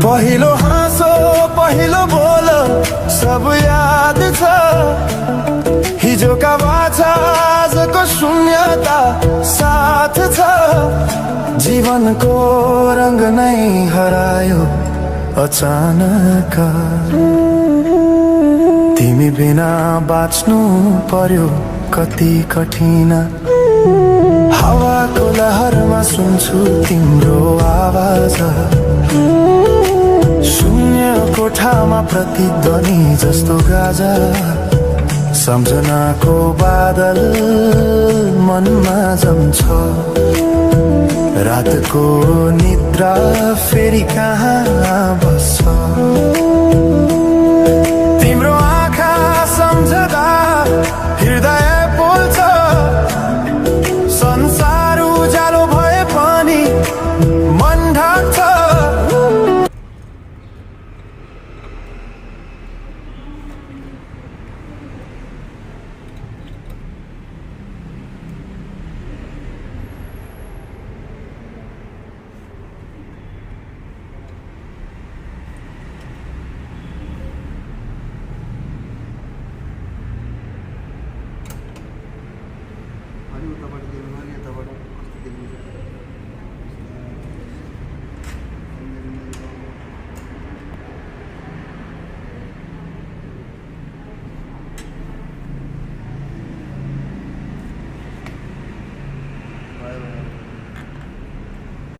पहिलो हाँसो पहिलो बोल सब याद छ हिजोका बाछा आजको शून्यता साथ छ जीवनको रंग नै हरायो अचानक तिमी बिना बाँच्नु पर्यो कति कठिन हावाको लहरमा सुन्छु तिम्रो आवाज शून्य कोठामा प्रतिध्वनि जस्तो गाजा सम्झनाको बादल मनमा जम्छ रातको निद्रा फेरि कहाँ